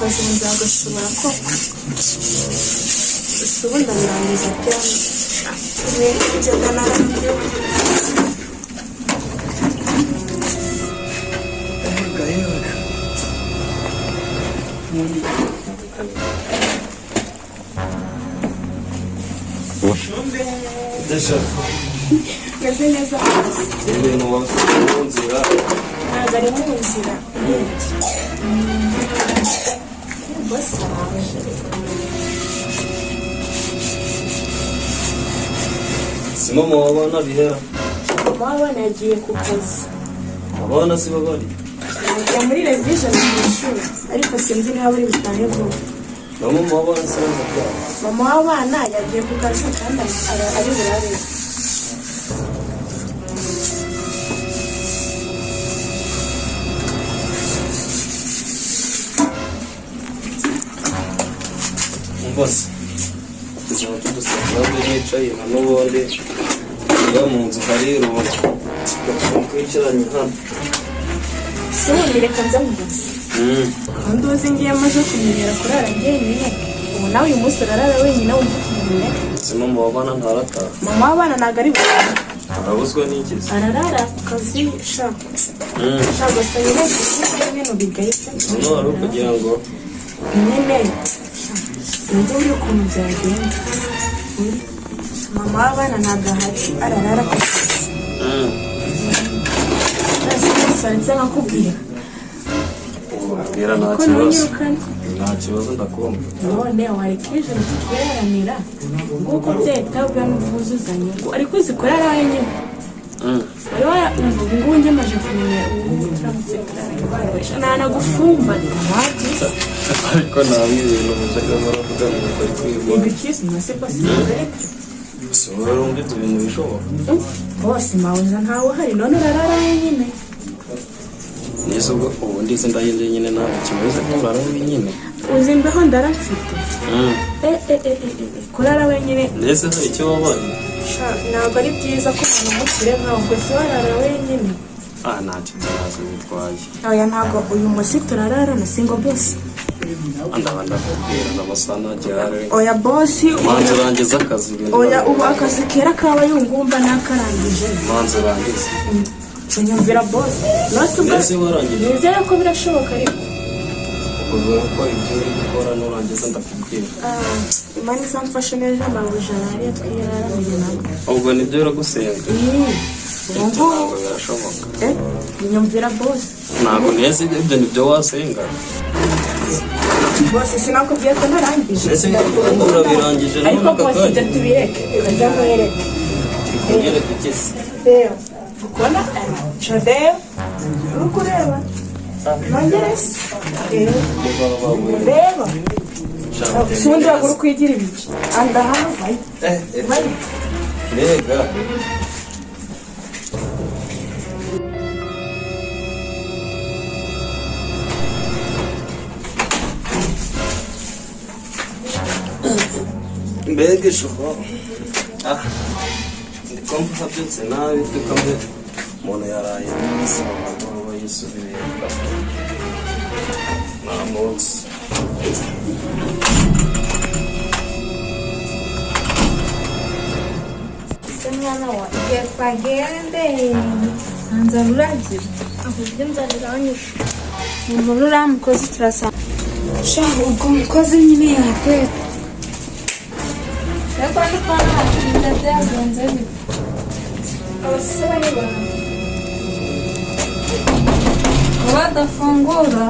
Akazi ubu nzagashobora koko? Gusa ubu ndabirangiza ryari? Njyaga narambiwe. Yewe. Meze neza rwose. Ibintu wasize mu nzira. Ntabwo ari mu nzira urebye. Bose araje. Si mama w'abana bihera? Mama w'abana yagiye ku kazi. Abana si bo bari? Yagiye muri revision ku ishuri, ariko sinzi niba buri butahe vuba. Na mama w'abana si bo byabo? Mama w'abana yagiye ku kazi kandi ari burare. Umva se, tuzaba tudusanga nicaye nka n'ubundi iyo mu nzu hari irungu twicaranye hano. Si ubundi reka nze mubaze. Kandi uzi ngiye maze kumenyera kurara njyenyine. Ubu nawe uyu munsi urarara wenyine, wumva ukuntu bimeze. Si mama w'abana ntarataha? Mama w'abana ntabwo ari burare. Arabuzwa n'iki se? Ararara ku kazi sha. Sha, gusa nyine kuko ibintu bigayitse. Noneho wari ukugira ngo Nyine sha, sinzi uburyo ukuntu byagenda. Mama w'abana ntabwo ahari, ararara ku kazi. Gusa nkakubwira. Mbwira, nta Ko kibazo. ntunyirukane. Nta kibazo, ndakumva. None wareka ijoro tukiharanira nk'uko byahita biba n'ubwuzuzanye, ngo ariko uzi kurara wenyine. Wari wumva ubu ngubu ngemaje kumenya ubu ngubu turamutse turarayibasha ntanagufumbata wagize. Ariko ntabwo ibintu mujyaga muravuga ngo bari kwigwa. Ibikizi ntase bose ntabwo ari byo. Si wowe wumva ibyo bintu bishoboka? Bose mawuza ntawe uhari, none urarara wenyine. Neza, ubwo ubu ndize ndahinde nyine, ntabwo kibazo kurara wenyine. Uzi imbeho ndara mfite? Eh eh eh eh eh, kurara wenyine. Ndetse hari icyo wabonye? Sha, ntabwo ari byiza ko umuntu umukire nkawe ubwo se warara wenyine. Ah, ntacyo ntacyo bitwaye. Oya, ntabwo uyu munsi turararana, singo bose. Ndaba ndakubwira n'amasaha ntagihari. Oya bosi. Manza urangize akazi ibintu. Oya, ubu akazi kera kaba yungumba nakarangije. Manza urangize. Unyumvira bosi nose ubwo. Mbese warangije? Nizere ko birashoboka ariko. Ubwo ko ibyo uri gukora nurangiza ndakubwira. Ah, Imana izamfashe neza mabuja arariye twiraramiye nawe. Ubwo nibyo uragusenga? Ubu ngubu. Ntabwo birashoboka. Eh, nyumvira bosi. Ntabwo neza, ibyo nibyo wasenga? Bosi, sinakubwiye ko narangije? Mbese urabirangije Ariko none aka bosi, ibyo kanya? tubireke, nza nkwereke. Kunyereka iki se? Reba, ukubona Chodeo uri kureba, nongere se. Reba, si ubundi wagura ukwigira ibiki andahava. Mbega! Mbega ijoro! Ah, ndi kumva habyutse nabi tukamwe umuntu yaraye neza amagoroba yisubiye nta munsi. Ese mwana wa, igihe twagendeye nta nzara uragira? Ahubwo inzara iranyishe. Umva, uriya mukozi turasanga. Sha, ubwo mukozi nyine yatetse, ariko ndi kubona hatinda, byagenze bite? Abasore ni bantu. Ngo badafungura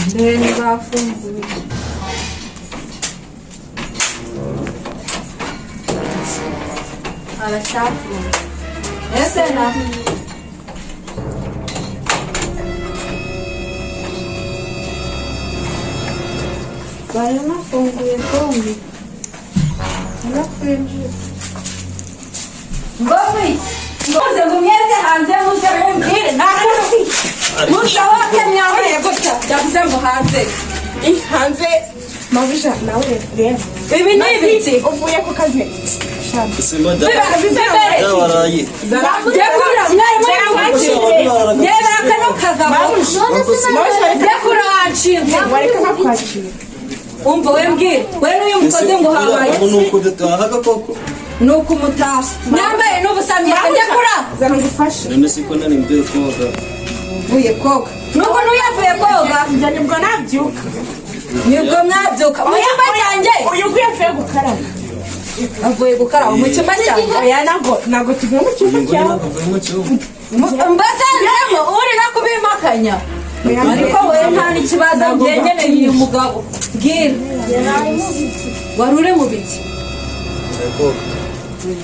ndebe bafunguye. Aracyafunze ese na baranafunguye kombi barakwinjira. Ngozi, ngoze ngo mwese hanze muze mumbwire nta musohoke mwambaye gutya, byavuze ngo hanze. Hanze mabuja nawe reba. Ibi ni ibiki? Uvuye ku kazi. Imbere. Waraye. Ndekura mwari muri ndebera kano kagabo. Ndekura wanshinze. Wareka nkakwakira. Umva we mbwira we n'uyu mukozi ngo habaye. Ubu ni uko dutahaga koko. Ni ukumutaha mwambaye n'ubusa mwese. Ndekura. Zana ngufashe. None siko nari mvuye koga. Mvuye koga nubwo n'uyavuye koga. Njya nibwo nabyuka. Nibwo mwabyuka mu cyumba cyanjye. Uyu nguyu avuye gukaraba. Avuye gukaraba mu cyumba cyanjye. Oya, ntabwo tuvuye mu cyumba Uyu nguyu cyawe. ntabwo avuye mu cyumba. Mbasanzemo uri no kubimakanya ariko we nta n'ikibazo ngengeneye uyu mugabo. Bwira wari uri mu biki? Mvuye koga.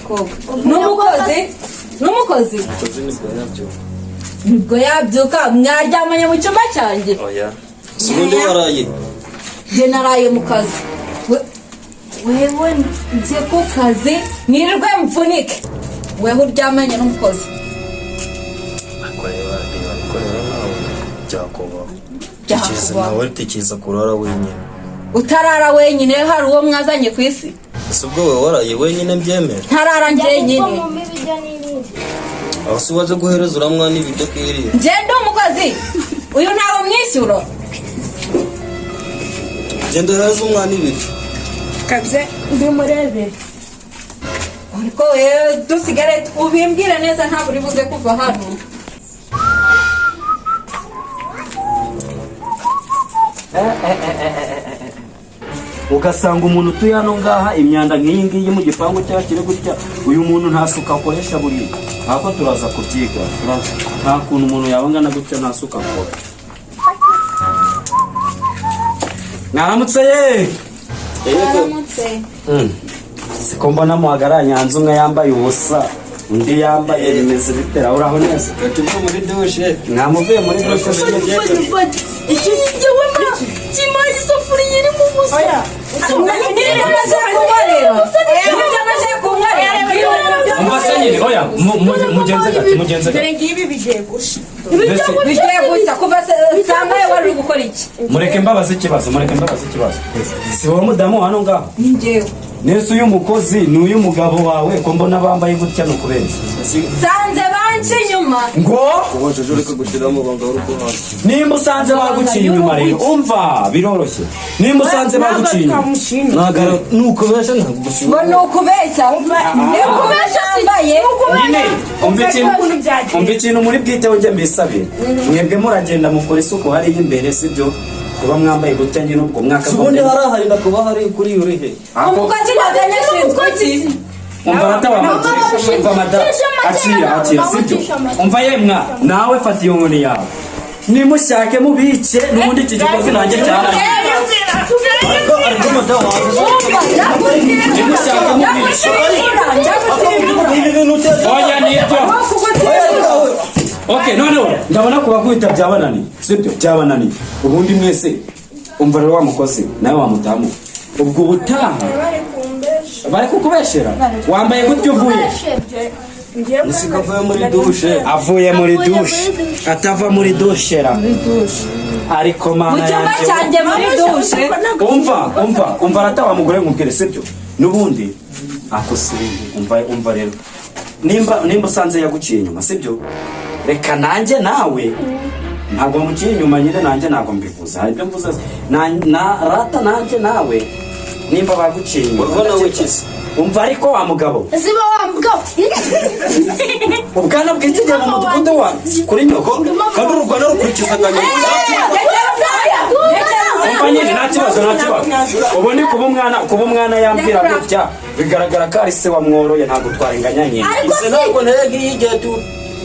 Koga n'umukozi n'umukozi. Umukozi nibwo yabyuka. Nibwo yabyuka mwaryamanye mu cyumba cyanjye. Oya. Si ubundi waraye. Njye naraye mu kazi. Wewe njye ku kazi nirirwe mvunike wewe uryamanye n'umukozi. Ariko reba reba ariko rero nawe byakubaho. Tekereza Byakubaho. nawe tekereza kurara wenyine. Utarara wenyine hari uwo mwazanye ku isi. Ese ubwo wowe waraye wenyine mbyemera? Ntarara njyenyine. Mu ibiryo n'ibindi. Aho si waje guhereza uriya mwana ibiryo akiriye. Njye ndi umukozi uyu ntawe umwishyura. Genda uhereze umwana ibiryo. Kabye ndimurebe. Ariko wewe dusigare ubimbwire neza ntabwo uri buze kuva hano. Ugasanga umuntu utuye hano ngaha imyanda nk'iyi ngiyi mu gipangu cyacu kiri gutya, uyu muntu nta suku akoresha buriya. Ahubwo turaza kubyiga, nta kuntu umuntu yaba angana gutya nta suku akora. Mwaramutse ye. Siko mbona muhagararanye hanze, umwe yambaye ubusa undi yambaye, bimeze bitera uraho neza? Tuva muri dushe. Mwamuvuye muri dushe? Isafuriya irimo ubusa. Nibyo amaze kunkorera, nibyo amaze kunkorera. Umva se nyine, oya, mugenze gake, mugenze Dore gake. ngibi bigiye gusha. Mbese Bigiye gusa kuva saa moya wari uri gukora iki? Mureke mbabaze ikibazo, mureke mbabaze ikibazo. Si wowe mudamu hano ngaho? Ni njyewe. Nese uyu mukozi ni uyu mugabo wawe ko mbona bambaye gutya ni ukubera? Sanze banci inyuma. Ngo Ubu uri kugushyiramo banga uri kuhasi. Nimba usanze baguciye inyuma rero, umva, biroroshye. Nimba usanze baguciye inyuma, Twamushimye. Ntabwo ni ukubeshya, ntabwo gusiba. Ngo ni ukubeshya, ni ukubeshya yambaye. Nyine umva ikintu, Ukuntu byagenze. umva ikintu muri bwiteho njye mbisabire. Mwebwe muragenda mukora isuku hariya imbere, sibyo? Kuba mwambaye gutya nyine ubwo mwaka Si ubundi harahari ndakuba hari kuri uri he? Umukozi nazanye ashinzwe iki? Umva rata wa mugore, umva madamu, akira akira, sibyo? Umva yemwa, nawe fata iyo nkoni yawe nimushake mubice. N'ubundi iki gikozi nanjye cyarangiye. Ariko ariko madamu Nimushake mubice. Ibi bintu uteza. Oya, nibyo. Okay, noneho ndabona kubakubita byabananiye, sibyo? Byabananiye. Ubundi mwese, umva rero wa mukozi nawe wa mudamu, ubwo ubutaha bari kukubeshera wambaye gutya uvuye. Nisiko avuye muri dushe. Avuye muri dushe, atava muri dushe ra, ariko Mu mana cyumba yanjye. cyanjye muri dushe. Umva, umva, umva rata wa mugore, nkubwire, sibyo? N'ubundi akusibindi. Umva, umva rero, nimba usanze yaguciye inyuma, sibyo? Reka nanjye nawe ntabwo wamuciye inyuma nyine, nanjye ntabwo mbivuze, hari ibyo mvuze na rata nanjye nawe nimba baguciye inyuma. Urabona wikize. Umva ariko wa mugabo. Ziba wa mugabo. Ubwana bw'iki gihe mu mudugudu wa kuri nyoko. Kandi u Rwanda rukurikizaga nyuma. Umva nyine, nta kibazo, nta kibazo. Ubu ni kuba umwana yambwira gutya bigaragara ko ari se wamworoye, ntabwo twarenganya nyine. Ariko Ese si ntabwo ntege nk'iyi igihe tu.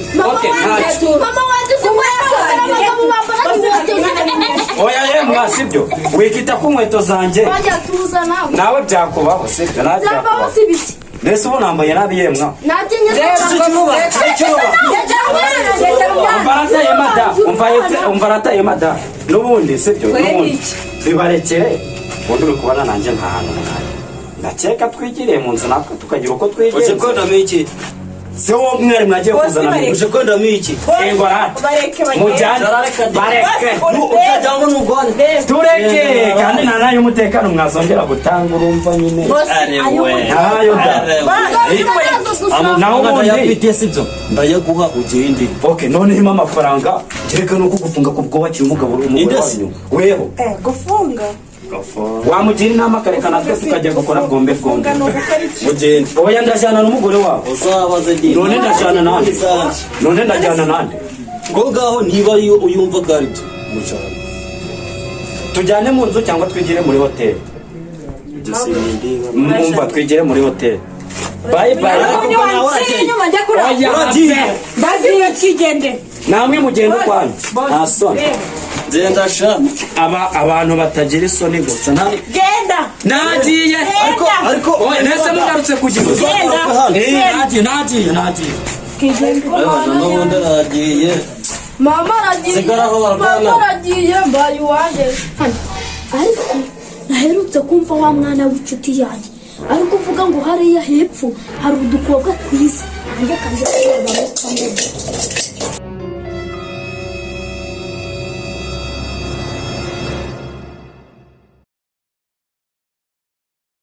Okay, ntacyo. Mama wanjye si abagabo bambara inkweto. Oya yemwa, sibyo, wikita ku nkweto zanjye. Bajya tuza nawe. Nawe byakubaho, sibyo? Nawe Byambaho byakubaho. si biki. Mbese ubu nambaye nabi yemwa? Nanjye nyine. Umva arataye mada, umva umva arataye mada. N'ubundi sibyo, n'ubundi bibarekere. Ubundi uri kubona nanjye nta hantu mwari, ndakeka twigiriye mu nzu natwe tukagira uko Uje twigenza. kwendamo iki? Se wowe mwari mwagiye Bose kuzana bareke. Uje kwendamo iki? Ego rata. Bareke bagende. Mujyane, bareke. Utagira ngo nugwane. Tureke kandi nta n'ay'umutekano mwazongera gutanga, urumva nyine. Ari we. Ntayo da. Ari we. Naho Amafaranga ubundi- ndayafite, sibyo? Ndayaguha ugende. Okay, noneho impa amafaranga, kereka nuko gufunga ku bwubakira umugabo, umugore Indesi. wanyu weho. Gufunga. Wamugira inama akareka natwe tukajya gukora bwombe bwombe. Gufunga ni ugukora iki? Mugende. Oya, ndajyana n'umugore wawe. Uzabaze ndi. None ndajyana nande? Izanjye. None ndajyana nande? Ngo ngaho niba ariyo uyumva ko ari byo mucana. Tujyane mu nzu cyangwa twigire muri hoteli? Ibyo sindeba. Mwumva, twigire muri hoteli. Bye bye. Nshyira inyuma njya kurara. Oya. Uragiye. Ndaziye, twigende. Namwe mugende ukwanyu, nta soni. Genda sha. Aba abantu batagira isoni gusa nta. Genda. Nagiye. Ariko ariko Oya, nese mugarutse kugira. Genda. Eh, nagiye, nagiye, nagiye. N'ubundi aragiye. Mama aragiye. Sigara aho barwana. Mama aragiye, mbaye uwanjye. Ariko naherutse kumva wa mwana w'inshuti yanjye ari kuvuga ngo hariya hepfo hari udukobwa twiza, nanjye kanjye kureba kamwe.